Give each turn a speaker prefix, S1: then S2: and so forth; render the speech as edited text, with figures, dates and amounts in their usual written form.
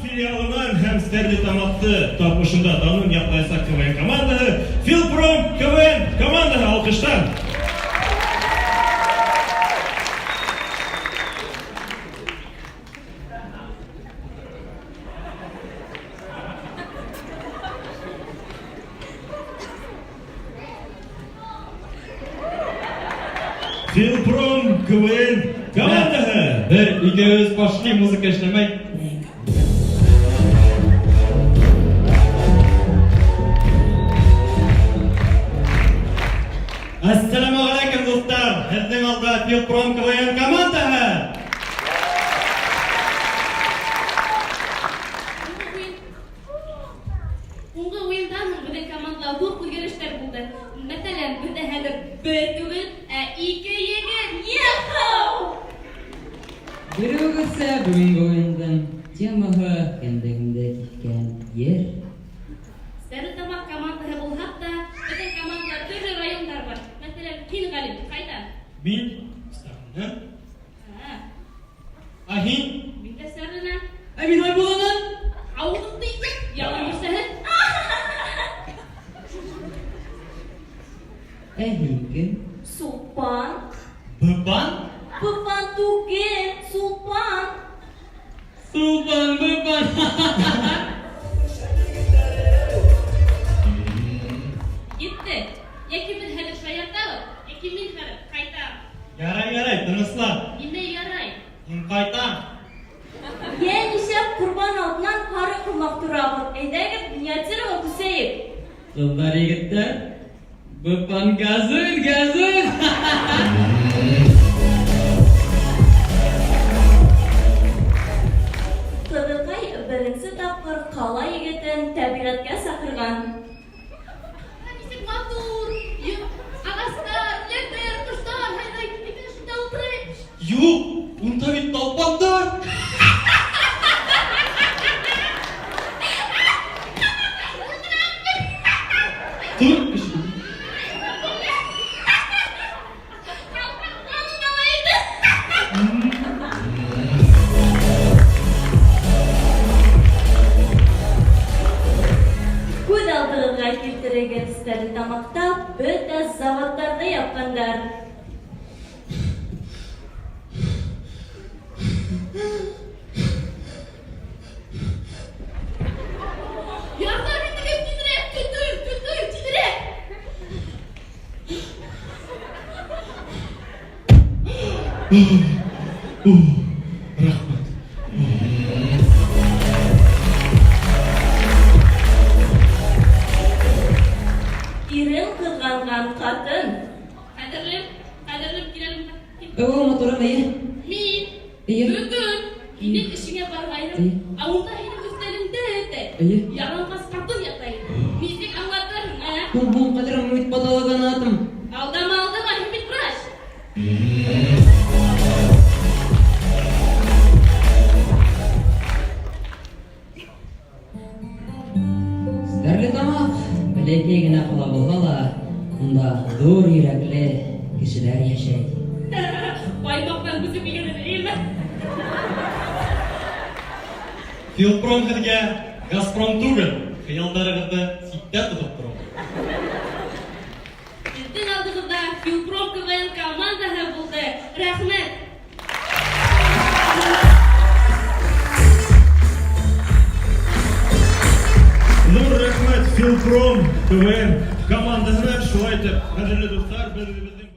S1: филиалынан һәм Стәрлетамаҡты тап ошонда данын яҡлаясаҡ КВН командаһы Филпром КВН командаһы алҡыштар. Филпром КВН командаһы.
S2: Бер, ике, өс, пошли, музыка эшләмәй. Әссәләмәғәләйкем, дуҫтар! Һеҙҙең алда Филпром КВН командаһы!
S3: Һуңғы уйындан һуң беҙҙең командала ҙур үҙгәрештәр булды. Мәҫәлән, беҙҙә хәҙер бер түгел, ә ике егет. Ехау!
S4: Белеүегеҙсә, бөгөнгө уйындың темаһы кендегемде киҫкән ер.
S3: Стәрлетамаҡ командаһы булһаҡ та, беҙҙең командала төрлө райондар бар. Мәҫәлән, һин, Ғалим, ҡайҙан?
S2: Мин Стәрледән.
S3: Ә,
S2: Ә һин?
S3: Мин дә Стәрленән.
S4: Ә мин Айбуланан.
S3: Ауыҙыңды итеп, ялан бирсәһе.
S4: Ә һин кем?
S5: Сулпан.
S2: Быбан?
S5: Быпан түгел, Сулпан.
S4: Сулпан, быпан.
S3: Етте. Йәки беҙ хәҙер шаяртабыҙ, йәки мин хәҙер ҡайтам.
S2: Ярай, ярай, тыныслан.
S3: Нимә ярай?
S2: Мин ҡайтам.
S5: Йә, нишләп ҡорбан алдынан һарыҡ һымаҡ торабыҙ? Әйҙәгеҙ, миниатюраға күсәйек.
S4: Ҡыҙҙар, егеттәр, быпан газын, газын.
S5: Ҡыҙыҡай беренсе тапҡыр ҡала егетен тәбиғәткә саҡырған.
S3: Нисек матур! Ағастар, үләндәр, ҡоштар, һайрай, әйҙә шунда ултырайыҡ.
S2: Юҡ, унда бит талпандар. Тор, кеше.
S3: Талпан бала инде.
S5: Күҙ алдығыҙға килтерегеҙ, Стәрлетамаҡта бөтә заводтарҙы япҡандар.
S3: Ярҙам итегеҙ тиҙерәк, төтөн, төтөн, тиҙерәк.
S1: Рәхмәт.
S5: Ирен ҡыҙғанған ҡатын.
S3: Ҡәҙерлем, ҡәҙерлем, кил әле монда.
S4: О, матурым, эйе.
S3: Мин
S4: Эйе.
S3: бөгөн һинең эшеңә барғайным.
S4: Эйе.
S3: Ә унда һинең өҫтәлеңдә тә
S4: Эйе.
S3: яланғас ҡатын ята ине. Нисек аңлатырһың, ә?
S4: Һуң, һуң, ҡәҙерлем, мин бит патологоанатом.
S3: Алдама, алдама, һин бит врач.
S4: Стәрлетамаҡ бәләкәй генә ҡала булһа ла, унда ҙур йөрәкле кешеләр йәшәй.
S3: Баймаҡтан күсеп килгән эйеме?
S2: Филпром һеҙгә Газпром түгел, хыялдарығыҙҙы ситтә тотоп тороу.
S3: Һеҙҙең алдығыҙҙа Филпром КВН командаһы булды. Рәхмәт.
S1: Ҙур рәхмәт Филпром КВН командаһына. Шулай итеп, ҡәҙерле дуҫтар, беҙ үҙебеҙҙең